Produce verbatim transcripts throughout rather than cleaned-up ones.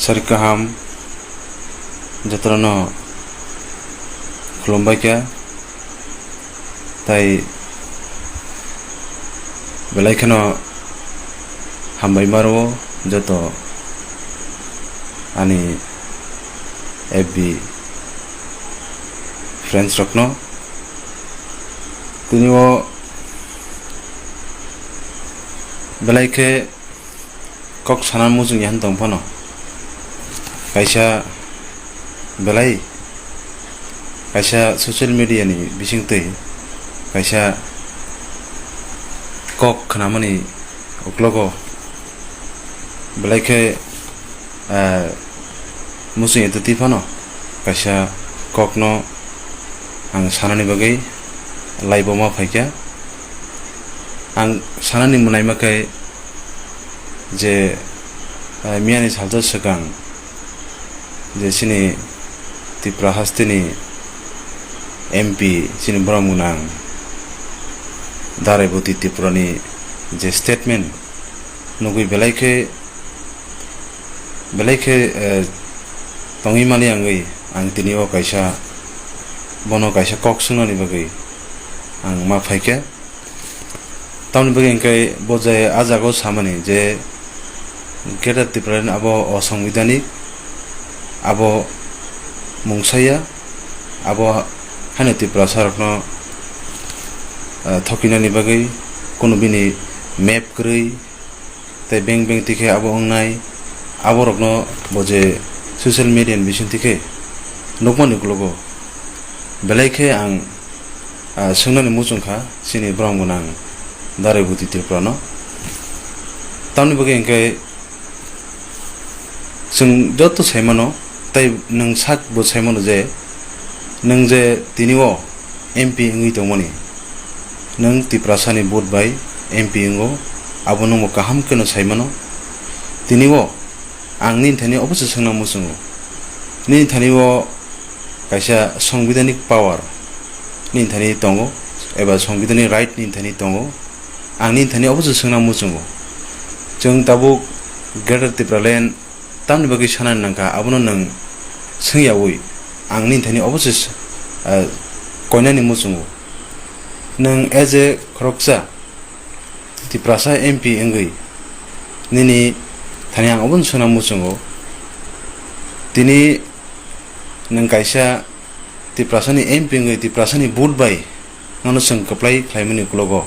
Sari kaham jotono khulumbai kha, tai belai kheno hambai maro joto ani F B friends rokno. Tini o belai khe kok sana muchung ya tong phano, kaisa belai kaisa social media ni bisingtwi kaisa kok khnamani uklogo belai khe, ah, muchung ya twi phano kaisa kokno ang sanani bagwi live o ma phaikha. Ang sanani mwnaima khe je, eh, miyani salsa swkang je chini Tripura hasteni M P, chini borok gwnang Daraiboti Tripurani je statement nugwi belai khe, belai khe, eh, tongwi mani wngwi ang tini o kaisa, bono kaisa kok swngnani bagwi ang ma phaikha. Tamoni bagwi hwnkhe bo je ah jagao samani je Greater Tipraland abo osongbidanik, abo mungsaya, abo haino Tiprasarokno, eh, thokinani bagwi kunu bini map kwrwi tei beng beng tikhe abo wngnai, aborokno bo je social media ni bising tikhe nukmani uklogo belai khe ang, ah, swngnani muchung kha chini borok gwnang Daraiboti Tripurano. Tamoni bagwi hwnkhe chwng joto saimano, tei nwng sak bo saimano je nwng je tini o M P wngwi tongmani, nwng Tiprasani vote bai M P wngo, abo nwngbo kaham kheno saimano. Tini o ang nini thani obo se swngna muchungo, nini thani o kaisa songbidanik power nini thani tongo, eba songbidanik right nini thani tongo. Ang nini thani obo se swngna muchungo. Chwng tabuk Greater Tipraland tamni bagwi sanani nangkha, abono nwng swngyawi ang nini thani obo se, ah, koinani muchungo. Nwng as a khoroksa Tiprasa M P wngwi nini thani ang obono swngna muchungo. Tini nwng kaisa Tiprasani M P wngwi Tiprasani vote bai nono chwng kwplai khlaimani uklogo.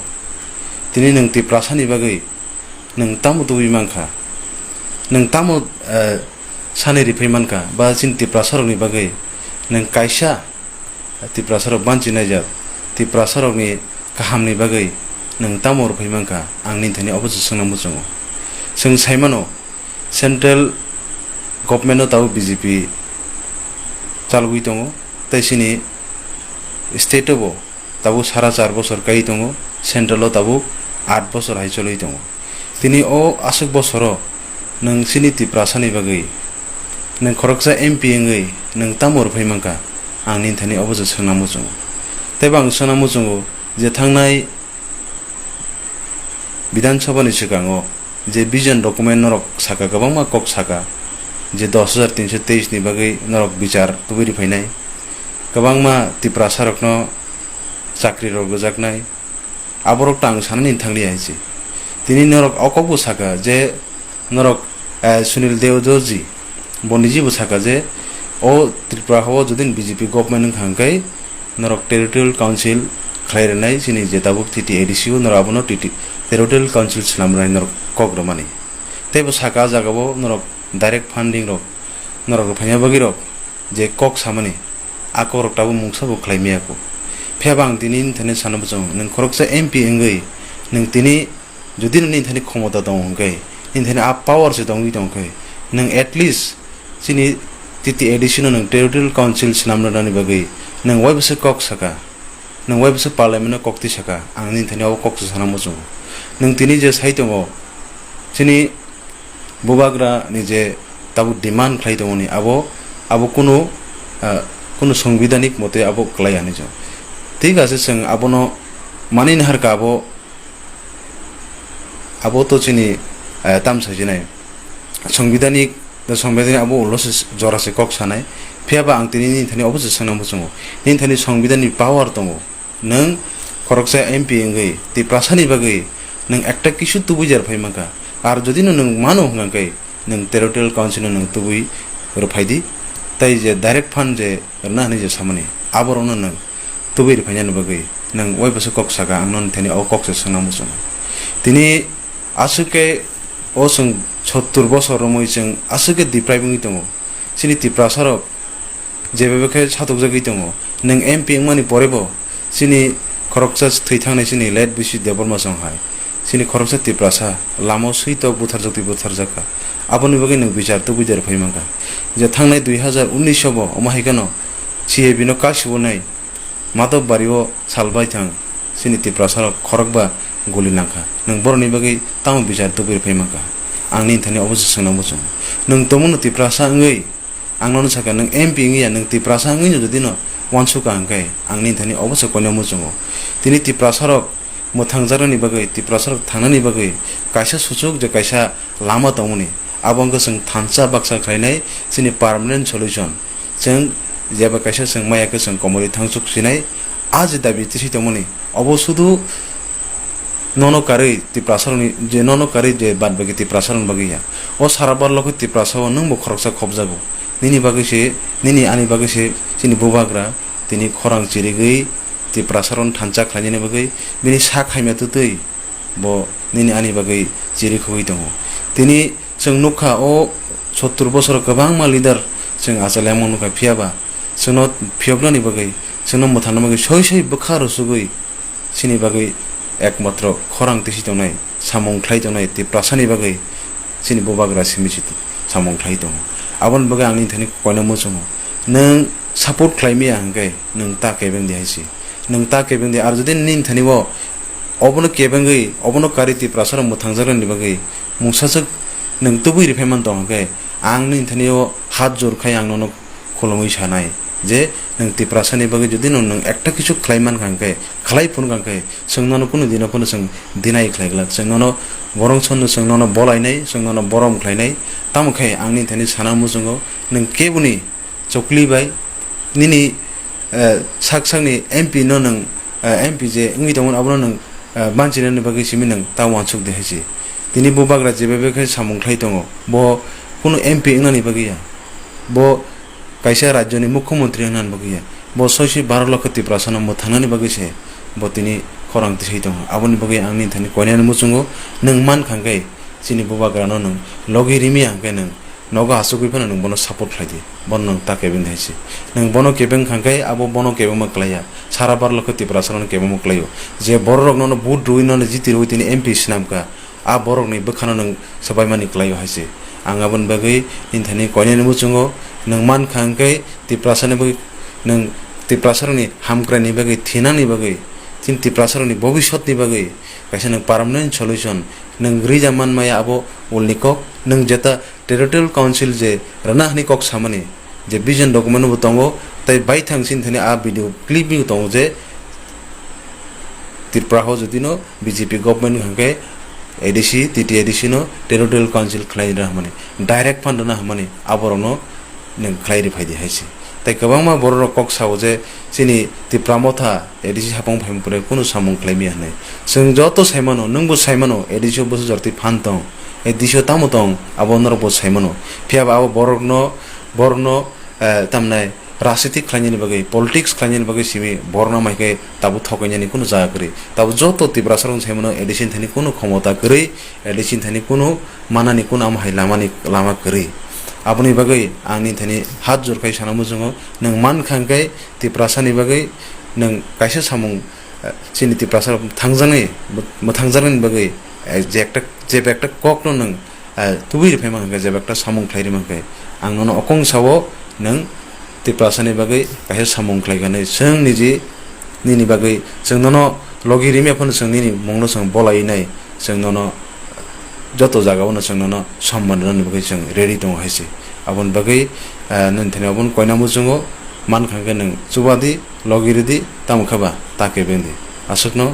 Tini nwng Tiprasani bagwi nwng tamo tubui mankha? Nwng tamo, eh, sanai riphai mankha? Ba chini Tiprasarokni bagwi nwng kaisa Tiprasarok banchi naijak, Tiprasarokni kahamni bagwi nwng tamo rwphai mankha? Ang nini thani obo se swngna muchungo. Chwng saimano, central government-o tabuk B J P chalogwi tongo, tei chini state-o bo tabuk sara char bosor kai tongo, central-o tabuk aat bosor hai cholwi tongo. Tini o aswk bosoro nwng chini Tiprasani bagwi nwng khoroksa M P wngwi nwng tamo rwphai mankha? Ang nini thani obo se swngna muchungo. Tei bo ang swngna muchungo je thangnai Bidhan Sabha ni swkango je vision document norok saka, kwbangma kok saka je dos hajar tinso teis ni bagwi norok bichar tubui rwphainai, kwbangma Tiprasarokno chakri rok rwjaknai, aborok to ang sanani thangli hai se. Tini norok o kokbo saka je norok, eh, Sunil Deodorji bo niji bo saka je o Tripura hao jodi B J P government wngkha hwnkhe norok territorial council khlai rwnai chini je tabuk T T A D C o norok abono T T, territorial council swnam rwnai norok kok rwmani. Tei bo saka ah jagao norok direct funding rok norok rwphaina bagwi rok je kok samani, a kokrok tabuk mungsa bo khlai maya kho. Phiya bo ang tini nini thani sana muchungo, nwng khoroksa M P wngwi nwng tini jodi nini thani khomota tongo hwnkhe, nini thani a power se tongwi tongkhe, nwng at least chini T T A D C no nwng territorial council swnam rwnani bagwi nwng waibo se kok saka, nwng waibo se parliament no kok twi saka, ang nini thani obo kok se sana muchungo. Nwng tini je sai tongo, chini Bubagra ni je tabuk demand khlai tongmani, abo, abo kunu, ah, kunu songbidanik mote abo klai ya hinwi chwng. Thik ase, chwng abono mani naharkha, abo, abo to chini, ah, tam sajinai songbidanik Da Songbidanni abo ulo se jora se kok sanai. Phiya ba ang tini nini thani obo se swngnang muchungo. Nini thani Songbidanni power tongo. Nwng khoroksa M P wngwi Tiprasani bagwi nwng ekta kisu tubui jar phai mankha. Ar jodi no nwng mano hwnkha khe nwng territorial council no nwng tubui rw phai di. Tai je direct fund je rwna hwnwi je samani, aborokno nwng tubui rw phainani bagwi nwng waibosa kok saka, ang nini thani o kok se swngnang muchungo. Tini aswk khe o chwng sottur bosor romwi chwng aswk khe deprive wngwi tongo. Chini Tiprasarok jebebe khe satokjagwi tongo. Nwng M P wngmani porebo chini khoroksa thwi thangnai chini late B C Debbarma song hai. Chini khoroksa Tiprasa lama switok butharjak twi butharjak kha. Aboni bagwi nwng bichar tubui der phai mankha. Je thangnai dui hazar unnish o bo omo hai kheno C A B no kasi unai Madhobari o sal bai thang chini Tiprasa rok khorokba guli nangkha. Nwng boroni bagwi tamo bichar tubui phai mankha? Ang nini thani obo se swngnang muchungo. Nwng tongmano Tiprasa wngwi ang nono sakha, nwng M P wngya, nwng Tiprasa wngwi no jodi no uansukha hwnkhe ang nini thani obo se koina muchungo. Tini Tiprasa rok mwthangjaknani bagwi, Tiprasa rok thangnani bagwi kaisa suchuk je kaisa lama tongmani, abo wngkha chwng thansa baksa khlainai chini permanent solution. Chwng jeba kaisa chwng maya khe chwng komorwi thangchuk sinai, a je dabi tisi tongmani, obo sudu nono karwi Tiprasarokni, je nono karwi je bad baki Tiprasarokni bagwi ya. O sara barlo khe Tiprasao nwngbo khoroksa khopjago. Nini bagwi se, nini ani bagwi se chini bubagra tini khorang chirigwi Tiprasarokno thansa khlainani bagwi bini sak hamya twtwi bo nini ani bagwi chirikhogwi tongo. Tini chwng nukha, o sottur bosoro kwbangma leader chwng achalaimung nukha, phiya ba chwngno phiyoknani bagwi, chwngno mwthangna bagwi soi soi bwkha rwsugwi chini bagwi ekmatro khorang tisi tongnai, samung khlai tongnai Tiprasani bagwi chini bubagra simi si samung khlai tongo. Aboni bagwi ang nini thani koina muchungo, nwng support khlai miya hwnkhe nwng ta kebeng di hai si. Nwng ta kebeng di, ar jodi nini thani bo obono kebengwi, obono karwi Tiprasarok mwthangjaknani bagwi mungsaswk nwng tubui rwphai man tong hwnkhe, ang nini thani o hat jor khai ang nono khulumwi sanai je nwng Tiprasani bagwi jodi no nwng ekta kisu khlai mankha hwnkhe, khlai phunukha hwnkhe, chwng nono kunu dino phano chwng deny khlai glak. Chwng nono borong sonno chwng nono bolainai, chwng nono borom khlainai. Tamo khe ang nini thani sana muchungo, nwng keboni chokli bai nini, eh, sak sakni M P no nwng, eh, M P je wngwi tongmani abono nwng, eh, banchinani bagwi simi nwng ta uansuk de hai si. Tini bubagra jebebe khe samung khlai tongo, bo kunu M P wngnani bagwi ya, bo kaisa rajyoni mukhyamantri wngnani bagwi ya, bo soi soi baro lokho Tiprasano mwthangnani bagwi se bo tini khorang tisai tongo. Aboni bagwi ang nini thani koinani muchungo, nwng mankha hwnkhe chini bubagrano nwng logi rimiya hwnkhe nwng nogo achugwi phano nwng bono support khlai di, bono nwng ta kebeng di hai se. Nwng bono kebeng kha khe abo bono kebengma klai ya, sara bar lokho Tiprasarokno kebengma klai o. Je bororok nono vote rwui nono jiti rwui tini M P swnam kha, a borokni bwkhano nwng swbaimani klai o hai se. Ang aboni bagwi nini thani koinani muchungo, nwng man kha hwnkhe Tiprasani bagwi, nwng Tiprasarokni hamkraini bagwi, thinani bagwi, chini Tiprasarokni bobisotni bagwi kaisa nwng permanent solution nwng rija man maya abo ulni kok, nwng jeta Territorial Council je rwna hwnwi kok samani je vision document bo tongo, tei baithang chini thani a video clip bo tongo je Tripura o jodi no B J P government hwnkhe A D C, T T A D C no Territorial Council khlai rwna hwnmani, direct fund rwna hwnmani, aborokno nwng khlai rw phai di hai se. Tei kwbangma bororok kok sao je chini Tipra Motha A D C hapang phaimung pore kunu samung khlai miya hwnwi. Chwng joto sai mano, nwngbo sai mano, A D C o bwsajor twi phan tong, A D C o tamo tong, abo norokbo sai mano. Phiya ba abo borokno, borokno, eh, tamnai rajniti khlainani bagwi, politics khlainani bagwi simi borokno mai khe tabuk thokainani kunu jaga kwrwi. Tabuk joto Tiprasarokno sai mano, A D C ni thani kunu khomota kwrwi, A D C ni thani kunu manani kunu amo hai lamani lama kwrwi. Aboni bagwi ang nini thani hat jor khai sana muchungo, nwng man kha hwnkhe Tiprasani bagwi nwng kaisa samung, eh, chini Tiprasarok mwthangjaknai, mwthangjaknani bagwi, eh, je ekta, je ekta kokno nwng, eh, tubui rw phai mankha, je ekta samung khlai rw mankha, ang nono okong sao, nwng Tiprasani bagwi kaisa samung khlai kha hwnwi chwng niji nini bagwi chwng nono logi rimiya phano chwng nini mungno chwng bolai nai, chwng nono joto jaga o no chwng nono somman rwnani bagwi chwng ready tongo hai se. Aboni bagwi, eh, nini thani obono koina muchungo, man kha hwnkhe nwng chuba di, logi rw di, tamo khe ba ta kebeng di. Aswkno